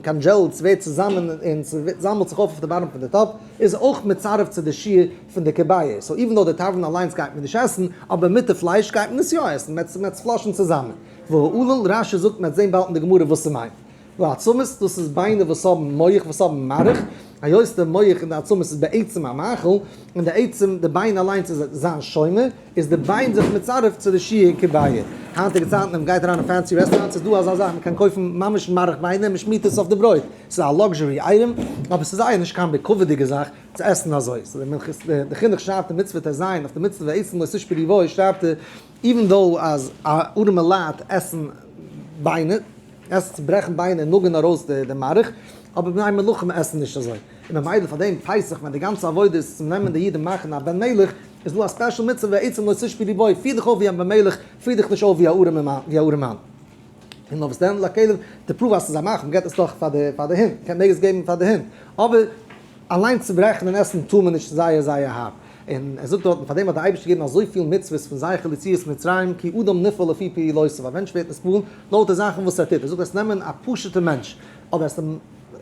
congealed, ס'ווערט צוזאמען און ס'זאמלט זיך אויף אויף די bottom פון די טאפ, איז אויך מצרף צו די שיעור פון די כביעה, so even though די תבלין אליינס גייט מען נישט עסן, אבער מיט די פלייש גייט מען עס יא עסן, מ'עט עס flush ן צוזאמען. והעליל, רש"י זאגט מ'עט זען באלד אין די גמרא וואס ס'מיינט. והעצמות, דאס איז ביינער וואס האבן מח, וואס האבן מארך, היות די מח אין די עצמות איז בעצם א מאכל, און די עצם די ביין אליינס איז זיין שומר, איז די ביין זיך מצרף צו די שיעור כביעה. היינטיגע צייטן ווען מ'גייט אריין אין fancy restaurants איז דא אזא זאך מ'קען קויפן ממש מארך ביינער מ'שמירט עס אויף די ברויט, ס'איז א luxury item, אבער ס'איז זייער נישט קיין בכבוד'יגע זאך צו עסן אזוי. סאו די חינוך שרייבט אין מצוה טז אויף די מצוה ועצם לא תשברו בו שרייבט ער even though אז ארעמע לייט עסן ביינער, עסן צוברעכן ביינער און נאגען ארויס די מארך, אבער בני מלכים עסן נישט אזוי, און ממילא פאר דעם פסח ווען די גאנצע עבודה איז צו נעמען די אידן מאכן א בן מלך, איז דא א special מצוה ועצם לא תשברו בו, פיר דיך אויף ווי א בן מלך, פיר דיך נישט אויף ווי א ארעמאן. און נאר וואס דען לכלב, די proof אז ס'איז א מאכל, מ'געט עס דאך פאר די פאר די הינט, מ'קען מעג עס געבן פאר די הינט, אבער אליינס צוברעכן און עסן טאר מען נישט זייער זייער הארב. און ער זאגט דארטן, פאר דעם האט דער אייבערשטער געגעבן אזויפיל מצוות פון זכר ליציאת מצרים, כי אדם נפעל לפי פעולותיו, א מענטש ווערט נתפעל לויט די זאכן וואס ער טוט, ער זאגט עס נעמען א פשוט'ע מענטש, אבער עס אים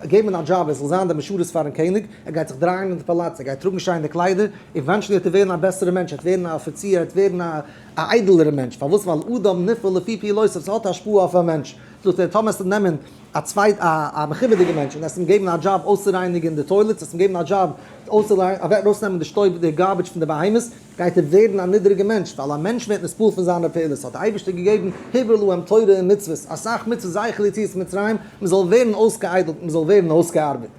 געבן א דזשאב ער זאל זיין דער משרת פארן קעניג, ער גייט זיך דרייען אין די פאלאץ, ער גייט טראגן שיינע קליידער, eventually וועט ער ווערן א בעסערע מענטש, ער וועט ווערן א אפיציר, ער וועט ווערן א איידעלערע מענטש, פארוואס? ווייל אדם נפעל לפי פעולותיו, ס'האט השפעה אויף א מענטש, זאגט ער, טאמער עסטו נעמען א צווייט א מכובד'יגע מענטש און עסט אים געבן א דזשאב אויסצורייניגען די toilets, עסט אים געבן א דזשאב ארויסנעמען די שטויב די garbage פון די בהמות, גייט ער ווערן א נידעריגע מענטש, ווייל א מענטש ווערט נתפעל פון זיינע פעולות, האט די אייבערשטער געגעבן הברר להם תורה און מצוות, אסאך מצוות זכר ליציאת מצרים, מען זאל ווערן אויסגעאיידלט, מען זאל ווערן אויסגעארבעט.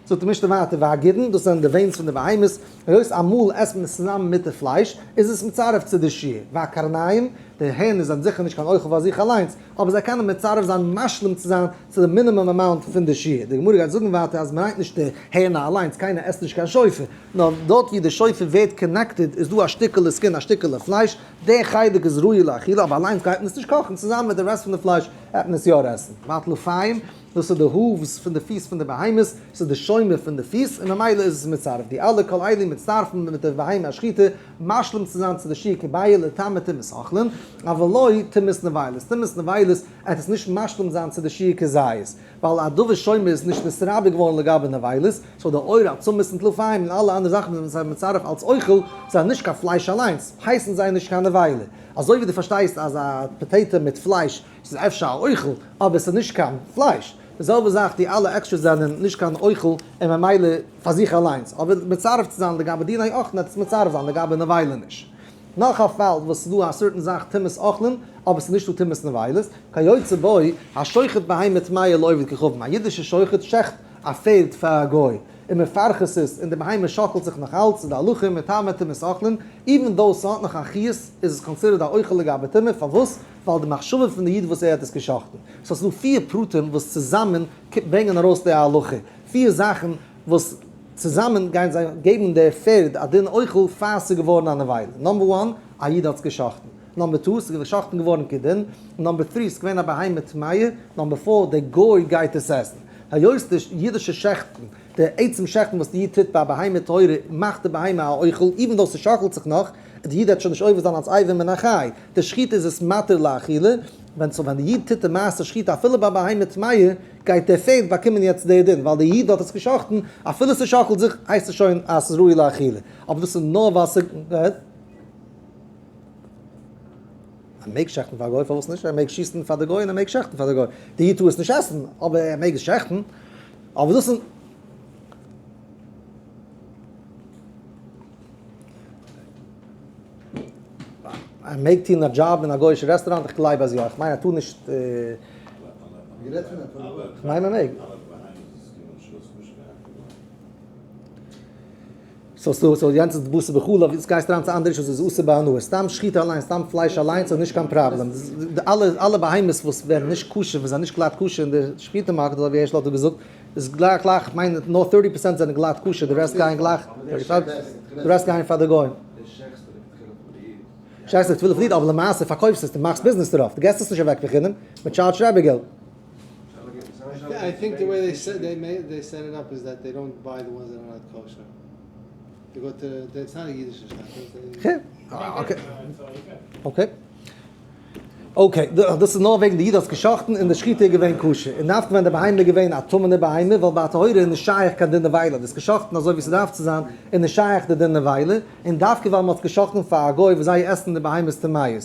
זאגט די משנה ווייטער, והגידין, דאס זענען די veins פון די בהמות, היות אמאל עסט מען עס צוזאמען מיט די פלייש, איז עס מצרף צו די שיעור, והקרניים, די הערנער זענען זיכער נישט קיין אוכל פאר זיך אליינס, אבער זיי קענען מצרף זיין משלים צו זיין צו די minimum amount פון די שיעור. די גמרא גייט זאגן ווייטער אז מ'מיינט נישט די הערנער אליינס, קיינער עסט נישט קיין שופר, נאר דארט ווי די שופר ווערט connected איז דא א שטיקעלע skin א שטיקעלע פלייש, די חלק איז ראוי לאכילה אבער אליינס גייט מען עס נישט קאכן, צוזאמען מיט די רעסט פון די פלייש וועט מען עס יא עסן. והטלפיים, דאס איז די hooves פון די פיס פון די בהמות, ס'איז די שומר פון די פיס, און ממילא איז עס מצרף די אלע כל אלו מצטרפים מיט די בהמה השחוטה, משלים צו זיין צו די שיעור כביעה לטמא טומאת אוכלין, אבל לא טומאת נבילות, טומאת נבילות עט עס נישט משלים זיין צו די שיעור כזית, ווייל א דבר שומר איז נישט נתרבה געווארן לגבי נבילות, so די עור עצמות און טלפיים און אלע אנדערע זאכן וואס זענען מצרף אלס אוכל, זענען נישט קיין פלייש אליינס, הייסן זיי נישט קיין נבילה. אזוי ווי דו פארשטייסט אז א potato מיט פלייש ס'איז אפשר א אוכל, אבער ס'איז נישט קיין פלייש. די זעלבע זאך די אלע עקסטרעס זענען נישט קיין אוכל און ממילא פאר זיך אליינס, אבער מצרף צו זיין לגבי דיני אוכלין עט עס מצרף זיין לגבי נבילה נישט. נאך א פאל וואס ס'איז דא א certain זאך טומאת אוכלין אבער ס'איז נישט דא טומאת נבילות, כיוצא בו, השוחט בהמה טמאה לעובד כוכבים, א אידישע שוחט שעכט א פערד פאר א גוי, און מפרכס עס און די בהמה שאקלט זיך נאך אלץ, איז די הלכה מטמא טומאת אוכלין, even though ס'האט נאך א חיות איז עס considered א אוכל לגבי טומאה, פארוואס? ווייל די מחשבה פון די איד וואס ער האט עס געשחט'ן. so ס'איז דא פיר פרטים וואס צוזאמען ברענגען ארויס די הלכה. פיר זאכן וואס צוזאמען גייען זיי געבן דער פערד א דין אוכל פאר ס'איז געווארן א נבילה. number one, א איד האט עס גע'שחט'ן. number two, ס'איז גע'שחט'ן געווארן כדין. number three, ס'איז געווען א בהמה טמאה. number four, דער גוי גייט עס עסן. היות די אידישע שעכטן, די עצם שעכטן וואס די איד טוט ביי א בהמה טהורה מאכט די בהמה א אוכל, even though ס'שאקלט זיך נאך, די איד וועט שוין נישט עובר זיין אלס אבר מן החי, די שחיטה איז עס מתיר לאכילה, ווען so ווען די איד טוט די מעשה שחיטה אפילו ביי בהמה טמאה, גייט דער פערד באקומען יעצט די דין, ווייל די איד האט עס געשחט'ן, אפילו ס'שאקלט זיך הייסט עס שוין אז ס'איז ראוי לאכילה, אבער דאס איז נאר ווייל ס'. ער מעג שעכטן פאר א גוי, פארוואס נישט? ער מעג שיסן פאר די גוי און ער מעג שעכטן פאר די גוי. די איד טאר עס נישט עסן, אבער ער מעג עס שעכטן. אבער דאס איז. ער מעג טון א דזשאב אין א גוי'אישע רעסטוראנט? איך גלייב אז יא. איך מיין ער טאר נישט. איך מיין מען מעג. so so יענץ איז בשר בחלב, יעצט גייסטו אריין צו אנדערע אישוס איז אסור בהנאה, סתם שחיטה אליינס, סתם פלייש אליינס איז נישט קיין פראבלעם, די אלע אלע בהמות וואס ווערן נישט כשר, וואס זענען נישט גלאט כשר אין די שחיטה market אזוי ווי הערשל האט דא געזאגט, איז גלייך גלייך, כ'מיין נאר thirty percent זענען גלאט כשר, די רעסט גייען גלייך, די רעסט גייען פאר די גוים. שעכסט לכתחילה פאר די איד, אבער למעשה פארקויפסט עס, דו מאכסט ביזנעס דערויף, דו געסט עס נישט אוועק בחינם, מען טשארדזשט רבי געלט. I think the way they said they made they set it up is that they don't buy the ones that are not kosher. They go to it's not a Yiddish okay. Okay. Okay, דאס איז נאר וועגן די איד האט געשחט'ן און די שחיטה איז געווען כשר. און דווקא ווען די בהמה איז געווען א טמא'נע בהמה, ווייל ביי א טהורה איז נישט שייך קיין דין נבילה. דאס געשחט'ן אזוי ווי ס'דארף צו זיין איז נישט שייך די דין נבילה, און דווקא ווייל מ'האט געשחט'ן פאר א גוי וואס זיי עסן די בהמות טמאות.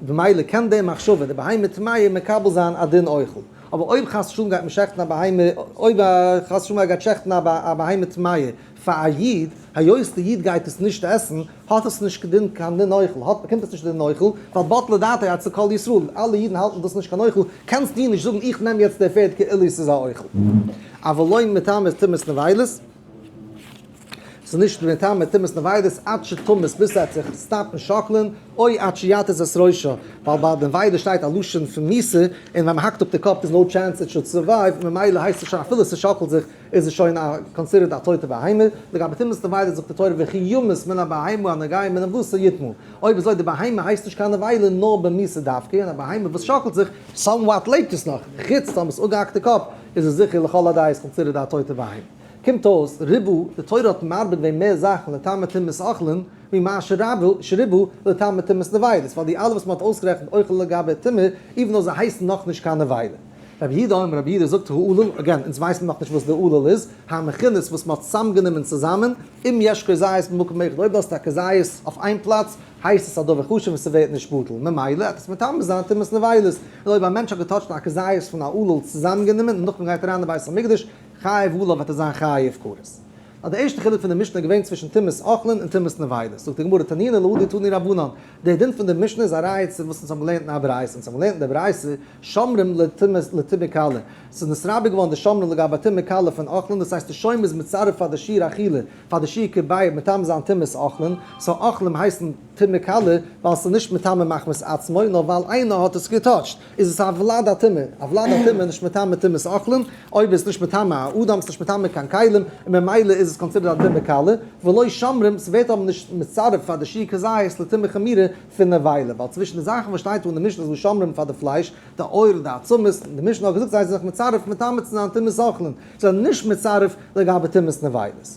במילא קען די מחשבה, די בהמה טמאה, מקבל זיין א דין אוכל. אבער אויב חס ושלום גייט מען שעכטן א בהמה, אויב חס ושלום גייט שעכטן א בהמה טמאה פאר א איד, היות די איד גייט עס נישט עסן, האט עס נישט דין קיין דין אוכל, האט באקומט עס נישט דין אוכל, ווייל בטלה דעתו אצל כל ישראל, אלע אידן האלטן דאס נישט קיין אוכל, קענסט דו נישט זאגן איך נעם יעצט די פערד כאילו עס איז א אוכל. אבל לא מטמא טומאת נבילות. ס'איז נישט מטמא טומאת נבילות עד שתמות ביז ס'וועט זיך סטאפן שאקלען, או עד שיתיז את ראשה, ווייל ביי די נבילה שטייט א לשון פון מיתה, און ווען מ'האקט אפ די קאפ איז no chance it should survive, ממילא הייסט עס שוין אפילו ס'שאקלט זיך איז עס שוין א considered א טויטע בהמה, לגבי טומאת נבילה זאגט די תורה וכי ימות מן הבהמה הנוגע בנבלתה יטמא, אויב אזוי די בהמה הייסט נישט קיין נבילה נאר במיתה דווקא, און א בהמה וואס שאקלט זיך somewhat לעבט עס נאך, חוץ טאמער ס'איז אפגעהאקט די קאפ איז עס זיכער לכל הדעות considered א טויטע בהמה. קומט אויס, ריבו, די תורה האט מרבה געווען מער זאכן לטמא טומאת אוכלין, ווי מה שריבו לטמא טומאת נבילות, ווייל די אלע וואס מען האט אויסגערעכנט אוכל לגבי טומאה, even though זיי הייסן נאכנישט קיין נבילה. רבי יהודה אומר, רבי יהודה זאגט העלול, again, אונז ווייסן נאכנישט וואס די עלול איז, המכונס וואס מען האט צוזאמגענומען צוזאמען, אם יש כזית במקום אחד, אויב דו האסט א כזית אויף איין פלאץ, הייסט עס א דבר חשוב און ס'ווערט נישט בטל, ממילא וועט עס מטמא זיין טומאת נבילות, און אויב א מענטש האט געטאטשט א כזית פון א עלול צוזאמגענומען און נאכדעם גייט אריין אין בית המקדש, חייב עליו וועט ער זיין חייב כרת. אז די ערשטע חילוק פון די משנה איז געווען צווישן טומאת אוכלין און טומאת נבילות. זאגט די גמרא תנינא להא דתנו רבנן, דער דין פון די משנה איז א ראיה צו וואס אונז האבן געלערנט אין א ברייתא, אונז האבן געלערנט אין די ברייתא שומרים לטומאת לטומאה קלה, ס'איז נתרבה געווארן די שומרים לגבי טומאה קלה פון אוכלין, דאס הייסט די שומר איז מצרף פאר די שיעור אכילה, פאר די שיעור כביצה מטמא זיין טומאת אוכלין, so אוכלים הייסן טומאה קלה ווייל ס'איז נישט מטמא מחמת עצמו נאר ווייל איינער האט עס געטאטשט. איז עס א ולד הטומאה, א ולד הטומאה איז נישט מטמא טומאת אוכלים, אויב איז נישט מטמא א אדם איז נישט מטמא קיין כלים, און ממילא איז עס considered א טומאה קלה, ולא שומרים, ס'ווערט אבער נישט מצרף פאר די שיעור כזית לטומאה חמורה פון נבילה, ווייל צווישן די זאכן וואס שטייט דא אין די משנה איז דא שומרים פאר די פלייש, די עור, די עצמות, און די משנה האט געזאגט זיי זענען זיך מצרף מטמא צו זיין טומאת אוכלים, זיי זענען נישט מצרף לגבי טומאת נבילות.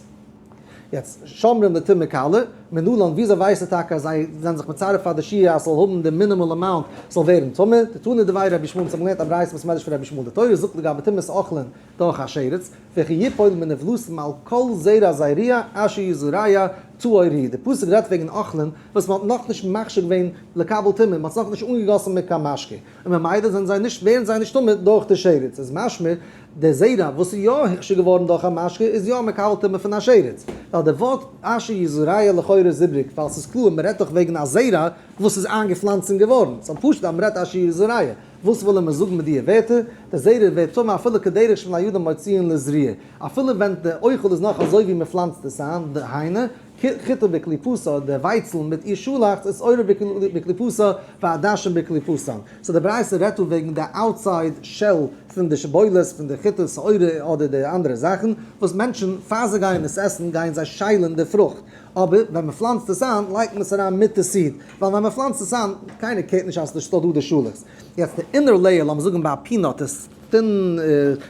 יעצט, שומרים לטומאה קלה, מנלן, וויאזוי ווייסטו טאקע אז זיי זענען זיך מצרף פאר די שיעור אז ס'זאל האבן די minimal amount ס'זאל ווערן טמא? דתנא דבי רבי ישמעאל, אונז האבן געלערנט א ברייתא וואס מדרש פון רבי ישמעאל, די תורה זאגט לגבי טומאת אוכלין דורך א שרץ, וכי יפול מנבלתם על כל זרע זרוע אשר יזרע טהור הוא, די פסוק רעדט וועגן אוכלין וואס מ'האט נאכנישט מכשיר געווען לקבל טומאה, מ'האט עס נאכנישט אנגעגאסן מיט קיין משקה, און ממילא זענען זיי נישט ווערן זיי נישט טמא דורך די שרץ, איז משמע די זרע וואס איז יא הוכשר געווארן דורך א משקה איז יא מקבל טומאה פון א שרץ, ווייל די ווארט אשר יזרע לכאורה איז איבריג, ווייל ס'איז קלאר מ'רעדט דאך וועגן א זרע וואס איז איינגעפלאנצן געווארן, סאו פשוט אז מ'רעדט אשר יזרע, וואס וויל ער מיר זאגן מיט דיע ווערטער, די זרע ווערט טמא אפילו כדרך שבני אדם מוציאין לזריעה, אפילו ווען די אוכל איז נאך אזוי ווי מ'פלאנצט עס איין, דהיינו. חיטה בקליפתה, די ווייצל מיט איר שאלאכץ איז שעורה בקליפתה ועדשים בקליפתן. So די ברייתא רעדט דא וועגן די outside shell פון די שיבולת, פון די חיטה, שעורה אדער די אנדערע זאכן, וואס מענטשן פאר זיי גייען עס עסן גייען זיי שיילן די פרוכט, אבער ווען מען פלאנצט עס איין לייגט מען עס אריין מיט די seed, ווייל ווען מען פלאנצט עס איין קיינער care ט נישט אז ס'איז נישטא דא די שאלעכץ. יעצט די inner layer, לאמיר זאגן ביי א peanut, איז thin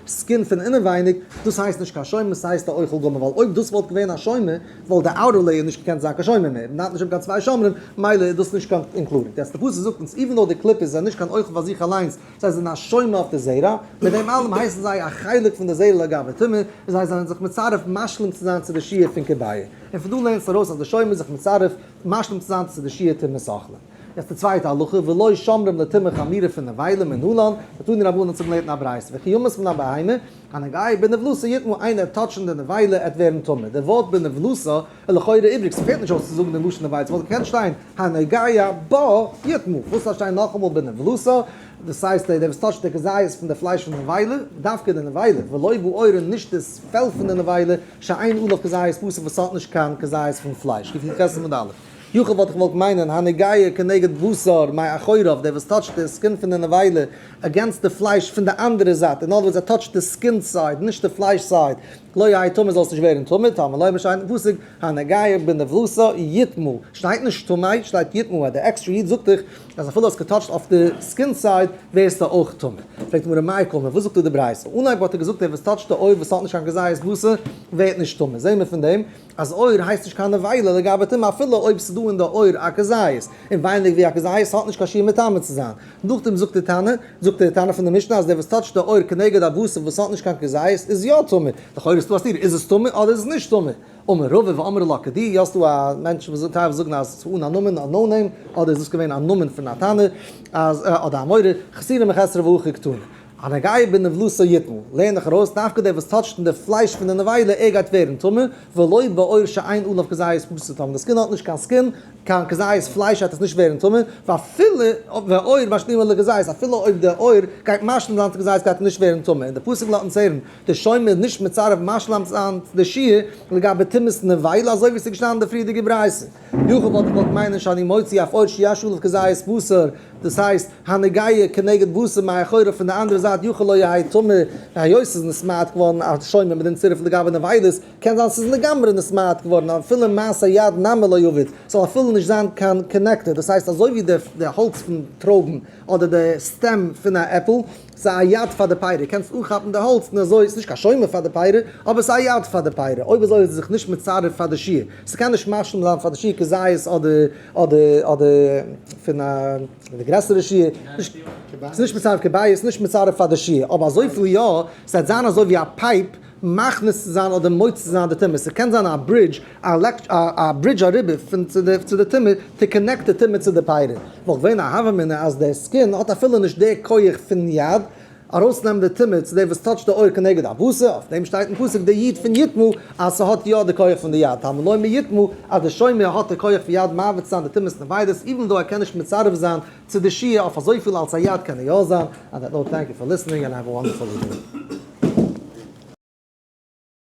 skin פון אינעווייניג, דאס הייסט נישט קיין שומר, ס'הייסט א אוכל גמור, ווייל אויב דאס וואלט געווען א שומר, וואלט די outer layer נישט געקענט זיין קיין שומר מער, מ'דארף נישט האבן קיין צוויי שומרים, מילא איז דאס נישט קיין included. יעצט די פסוק זאגט אונז, even though די קליפות זענען נישט קיין אוכל פאר זיך אליינס, זיי זענען א שומר אויף די זרע, מיט דעם אלעם הייסן זיי א חלק פון די זרע לגבי טומאה, און זיי זענען זיך מצרף משלים צו זיין צו די שיעור פון כביעה. און פון דא לערנסטו ארויס אז די שומר איז זיך מצרף משלים צו זיין צו די שיעור טומאת אוכלים. יעצט די צווייטע הלכה, ולא שומרים לטומאה חמורה פון נבילה מנלן, ותנו רבנן צום לערנען א ברייתא, וכי ימות מן הבהמה, הנוגע בנבלתה יטמא, איינער touch ן די נבילה עט ווערן טמא, די ווארט בנבלתה איז לכאורה איבריג, ס'פעלט נישט אויס צו זאגן די לשון נבילה, ס'וואלט געקענט שטיין הנוגע בה יטמא, וואס דארף שטיין נאכאמאל בנבלתה, דאס הייסט דער וואס touch ט די כזית פון די פלייש פון די נבילה, דווקא די נבילה, ולא בעור און נישט די פעל פון די נבילה, שאין עליו כזית בשר וואס האט נישט קיין כזית פון פלייש, כפי חסר מיט אלף. יכול וואלט איך געוואלט מיינען הנוגע כנגד בשר מאחוריו, דער וואס touch ט די skin פון די נבילה against די פלייש פון די אנדערע זייט, אין other words ער touch ט די skin side נישט די פלייש side, לא יהא טמא זאל עס נישט ווערן טמא, תלמוד לומר שטייט אין פסוק הנוגע בנבלתה יטמא, שטייט נישט טמא, שטייט יטמא, אז די עקסטרע יוד זאגט דיך אז אפילו האסט גע touch ט אויף די skin side ווערסטו אויך טמא. פרעגט די גמרא מאי קאמר, וואס זאגט דא די ברייתא? אנהייב האט ער געזאגט דער וואס touch ט די עור וואס האט נישט קיין כזית בשר ווערט נישט טמא, זעהן מיר פון דעם אז עור הייסט נישט קיין נבילה לגבי טומאה אפילו אויב ס'איז דא אין די עור א כזית, און ווייניג ווי א כזית האט נישט קיין שיעור מטמא צו זיין. נאכדעם זאגט די תנא, זאגט די תנא פון די משנה אז דער וואס touch ט די עור כנגד הבשר וואס האט נישט קיין כזית איז יא טמא, לכאורה איז דא א סתירה, איז עס טמא אדער איז עס נישט טמא? אמר רבא ואמרי לה כדי, יא ס'דא א מענטש וואס זאגט טייל וואס זאגן אז ס'איז אן א נאמען א no name, אדער איז דאס געווען א נאמען פון א תנא, אז אדער א אמורא, חסורי מחסרא והכי קתני. הנוגע בנבלתה יטמא, לערן איך ארויס, דווקא דער וואס touch ט אין די פלייש פון די נבילה, ער גייט ווערן טמא, ולא בעור שאין עליו כזית בשר טמא, די skin האט נישט קיין skin, קיין כזית פלייש וועט עס נישט ווערן טמא, ואפילו והעור משלימה לכזית, אפילו אויב די עור גייט משלים זיין צו כזית גייט ער נישט ווערן טמא, און די פסוק לאזט אונז הערן, די שומר איז נישט מצרף משלים זיין צו די שיעור לגבי טומאת נבילה אזוי ווי עס איז געשטאנען אין די פריערדיגע ברייתא. יכול וואלט איך געוואלט מיינען שאני מוציא אף עור שיש עליו כזית בשר, דאס הייסט, הנוגע כנגד בשר מאחוריו פון די אנדערע זייט יכול לא יהא טמא, היות ס'איז נתמעט געווארן א שומר מיט דעם צירוף לגבי נבילות, קען זיין ס'איז לגמרי נתמעט געווארן אפילו מעשה יד נמי לא עביד, ס'זאל אפילו נישט זיין קיין connected, דאס הייסט אזוי ווי די האלץ פון טרויבן אדער די stem פון א עפל, ס'איז א יד פאר די פירות, קענסט אנכאפן די האלץ און אזוי, ס'איז נישט קיין שומר פאר די פירות, אבער ס'איז א יד פאר די פירות, אויב אזוי איז עס זיך נישט מצרף פאר די שיעור, ס'קען נישט משלים זיין פאר די שיעור כזית אדער אדער אדער פון א די גרעסערע שיעור, ס'איז נישט מצרף כביעה, ס'איז נישט מצרף פאר די שיעור, אבער אזויפיל יא, ס'וועט זיין אזוי ווי א pipe מכניס צו זיין אדער מוציא צו זיין די טומאה, ס'קען זיין א bridge, א bridge אריבער פון צו די צו די טומאה, to connect די טומאה צו די פירות. וואלט געווען א הוה אמינא אז דער skin האט אפילו נישט די כח פון יד ארויסנעמען די טומאה צו דער וואס touch ט די עור כנגד הבשר, אויף דעם שטייט אין פסוק די יוד פון יטמא אז ס'האט יא די כח פון די יד, תלמוד לומר יטמא אז די שומר האט די כח פון יד מעביר צו זיין די טומאת נבילות even though ער קען נישט מצרף זיין צו די שיעור אויף אזויפיל אלס א יד קען ער יא זיין, on that note thank you for listening and have a wonderful evening.